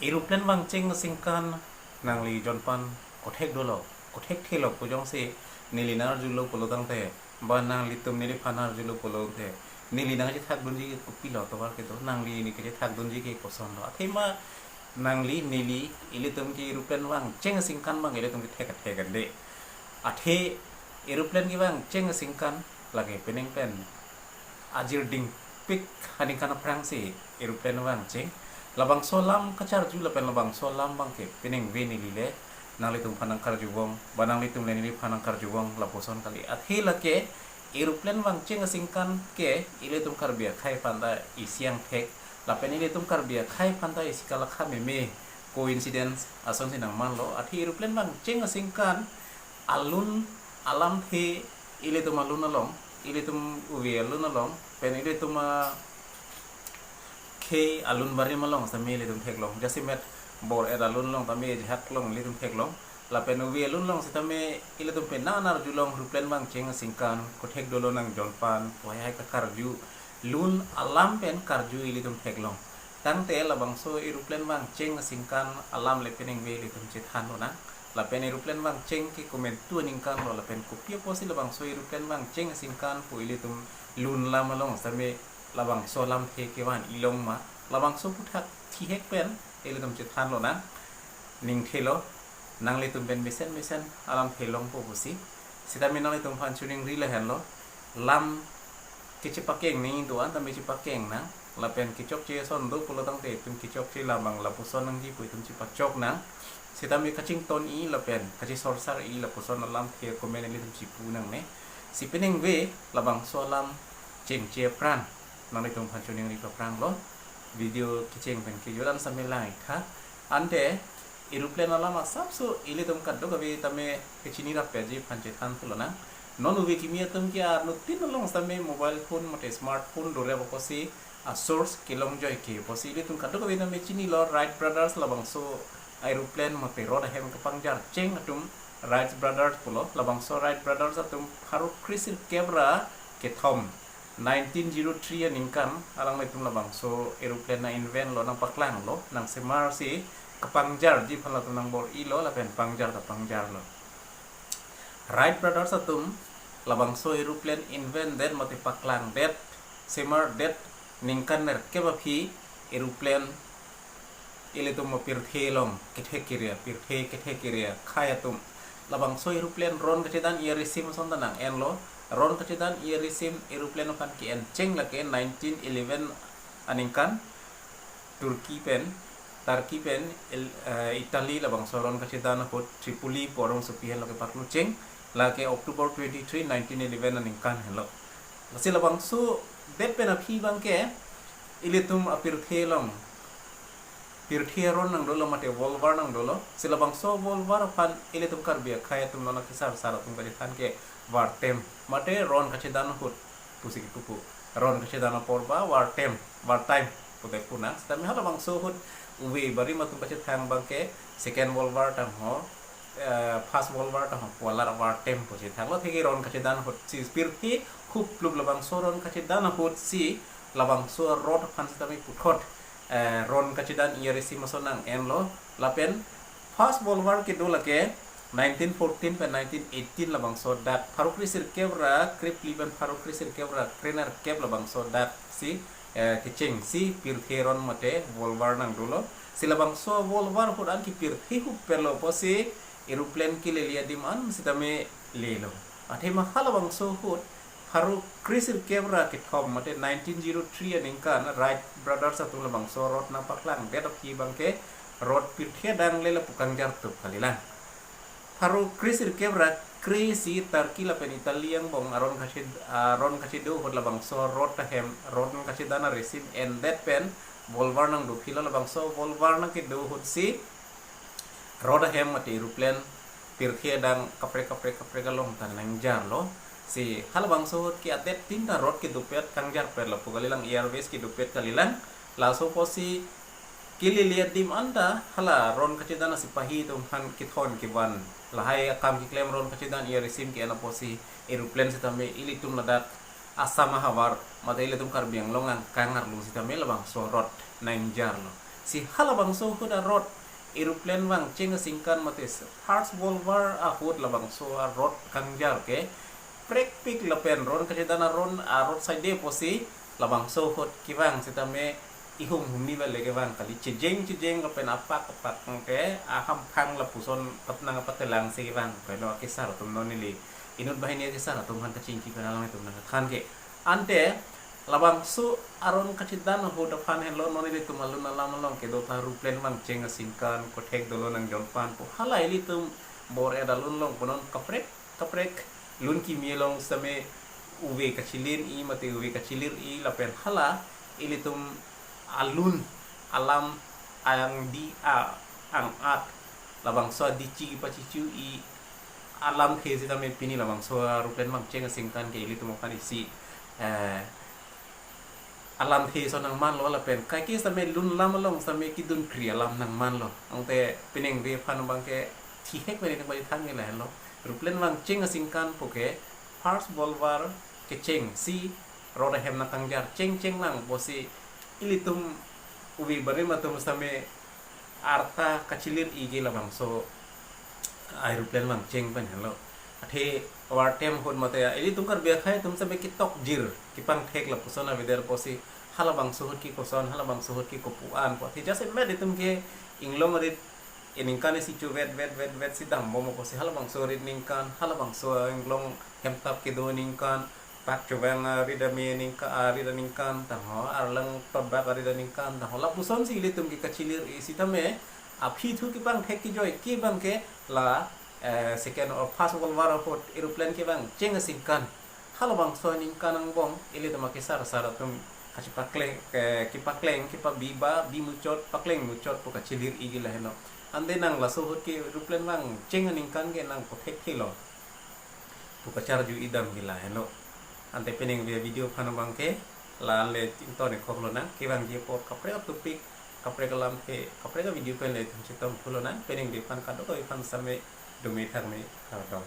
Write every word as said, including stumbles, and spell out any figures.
Aeroplane vangcheng asingkan nangli jonpan kothek dolo, kothek thelo pu jongsi neli nang-arjulo pulo tangte, ba nanglitum neliphan nang-arjulo pulo tangte, neli nangchethakdunji kopilo atovar kedo, nangli ne kachethakdunji ke kosonlo. Athema nangli neli ilitum ke aeroplane vangcheng asingkan abang ilitum ke thek thek ande. Athe aeroplane kevangcheng asingkan lake penang pen ajir dingpik aningkan aphrangsi aeroplane vangcheng. Labangso alam kacharju lapen labangso alam abangke penang ave neli le nanglitum aphan nangkarjuvong, ba nanglitum le neliphan nangkarjuvong lapuson kali. Athe lake aeroplane vangcheng asingkan ke ilitum Karbi akhei aphanta isi angthek, lapen ilitum Karbi akhei aphanta isi kalakha meme, coincidence asonsi nangmanlo. Athe aeroplane vangcheng asingkan alun alamthe, ilitum alun along, ilitum ove alun along, pen ilitum akhei alun barim along sitame ilitum theklong. Jasemet bor-et alun along tame ejahak along ilitum theklong. Lapen ove alun along sitame ilitum penang nang-arjulong aeroplane vangcheng asingkan kothek dolo nang jonpan, pu hai hai kakarju, lun alam pen karju ilitum theklong. Tangte labangso aeroplane vangcheng asingkan alam le penang ave ilitum chethan lonang. Lapen aeroplane vangcheng ke komantu aningkan lo, lapen kopi apotsi labangso aeroplane vangcheng asingkan pu ilitum lun alam along sitame labangso alamthe kevan ilong ma, labangso aphuthak thihek pen ilitum chethan lonang. Ning thelo, nanglitum pen mesen mesen alamthe longpo pusi. Sitame nanglitum aphan choningri lahenlo, lam kechepakeng nangji do-an tame chepakeng nang, lapen kechokche ason do pulo tangte itum kechokche alam abang lapuson nangji pu itum chepachok nang. Sitame kachington-i lapen kachesorsar-i lapuson alamthe akomen ilitum chepu nangne. Si penang ave labangso alam chengche apran nanglitum aphan choningri aphranglo. Video kecheng pen kejut an sitame lang-ik tha. Ante aeroplane alam asapso ilitum kadokave tame kechini rapji aphan chethan thu lonang. Non ove kimi atum ke arnu tin along sitame mobile phone mate smartphone dorep apotsi a-source kelongjoike apotsi ilitum kadokave tame chinilo, Wright Brothers labangso aeroplane mate rod ahem kepangjarcheng atum Wright Brothers pulo. Labangso Wright Brothers atum pharo kre sirkep ra kethom, nineteen zero three aningkan alanglitum labangso aeroplane nang-invent lo, nangpaklanglo, nangsemarsi kepangjarji aphan latum nangbor-ilo lapen pangjar ta pangjarlo. Wright Brothers atum labangso aeroplane invent det mate paklangdet, semardet ningkan nerkep aphi aeroplane ilitum apirthe along kethe kere, pirthe kethe kere akhei atum labangso aeroplane ron kachedan-i arisim ason ta nang-enlo. Ron kachedan-i arisim aeroplane aphan ke-encheng lake nineteen eleven aningkan Turkey pen, Turkey pen Il-, eh, Italy labangso ron kachedan ahut Tripoli pu arongsopi henlo kepaklucheng, lake October twenty-three, nineteen eleven aningkan henlo. Lasi labangso det pen aphi abangke ilitum apirthe along pirthe aron nang dolo mate world war nang dolo. Si labangso world war aphan ilitum Karbi akhei atum non akesarsar atum kachethan ke war time mate ron kachedan ahut pusi kipu pu. Ron kachedan apor ba war time, war time pute pu nang. Sitame halabangso ahut ove barim atum kachethan abangke Second World War tangho, eh, First World War tangho, pu alar war time pu chethanglo. Atheke ron kachedan ahutsi pirthe huplup labangso ron kachedan ahutsi labangso rod aphan sitame puthot, eh, ron kachedan-i arisim ason nang-enlo. Lapen First World War kedo lake nineteen fourteen pen nineteen eighteen labangso adak, pharo kre sirkep ra krephli pen pharo kre sirkep ra krenerkep labangso adaksi, eh, kechengsi pirthe aron mate world war nang dolo. Si labangso world war ahut an kepirthe hup perlo apotsi aeroplane kelele adim an sitame lelo. Athema halabangso ahut pharo kre sirkep ra kethom mate nineteen zero three aningkan Wright Brothers atum labangso rod nangpaklangdet aphi abangke rod pirthe adang le lapu kangjartup kalilang. Pharo kre sirkep ra kre si Turkey lapen Italy angbong aron kache, aron kachedo ahut labangso rod ahem, rod nangkachedan arisim endet pen world war nang dophilo. Labangso world war nangkedo ahutsi rod ahem mate aeroplane pirthe adang kaprek kaprek kaprek along ta nangjarlo. Si halabangso ahut ke adet tin ta rod kedopet kangjarpet lapu kalilang, airways kedopet kalilang. Laso apotsi kelele adim anta hala ron kachedan asepahi atum aphan kethon kevan, lahai akam keklem ron kachedan-i arisim ke-en apotsi aeroplane sitame ilitum ladak Assam ahavar mate ilitum Karbi Anglong angkang arlo sitame labangso rod nangjarlo. Si halabangso ahut a-road, aeroplane vangcheng asingkan mate First World War ahut labangso a-road kangjar ke prekpik lapen ron kachedan aron a-road side pusi labangso ahut kevang sitame ihum humni vale kevang kali, chejeng chejeng lapen apak apak ke ahamphang lapuson patnang patelang si kevang. Peno akesar atum non neli inut banghini akesar atum aphan kachingki pen alanglitum nangkethan ke. Ante labangso aron kachedan ahut aphan henlo non ilitum alun alam along kedo tha aeroplane vangcheng asingkan, kothek dolo nang jolpan pu hala ilitum bor-et alun along punon kaprek kaprek lun kimi along sitame uve kachilir-i mate uve kachilir-i lapen hala ilitum alun alam angdi a-ang-at labangso adichi kipachichu-i alamthe sitame pini labangso aeroplane vangcheng asingkan ke ilitum aphan isi, eh, alamthe ason nangmanlo lapen kaike sitame lun alam along sitame kedunkri alam nangmanlo. Ante peningve aphan abangke thihek mene ning bali thangnelo. Aeroplane vangcheng asingkan puke First World War kechengsi road ahem nangkangjar chengcheng nang pusi ilitum uve barim atum sitame arta kachilir-i ke labangso aeroplane vangcheng pen henlo. Athe war time ahut mate ilitum Karbi akhei atum sitame ketokjir kepangthek lapuson avedet pusi halabangso ahut ke koson, halabangso ahut ke kopu an pu. Athe jasemet itum ke inglong arit aningkan isi chu vet vet vet vet si dambom pusi halabangso arit aningkan, halabangso inglong hemtap kedo aningkan, pak chuvang arit ame aningkan, arit aningkan tangho, arleng totbak arit aningkan tangho, lapusonsi ilitum ke kachilir-i sitame aphi thu kepangthek kejoi ke abangke la, eh, Second or First World War ahut aeroplane kevangcheng asingkan halabangso aningkan angbong ilitum akesar sar atum kachipakleng, eh, kepakleng kepabi ba bi muchot pakleng muchot pu kachilir-i ke laheno. Ante nang laso ahut ke aeroplane vangcheng aningkan ke nang kothekthelo pu kacharju-i dam ke laheno. Ante peningve video aphan abangke la-an le ington ingkok lonang, kevangji apor kaprek atopic, kaprek alamthe, kaprek avideo pen le itum chetongthu lonang. Peningve aphan kadokave aphan sitame dome thakme kardom.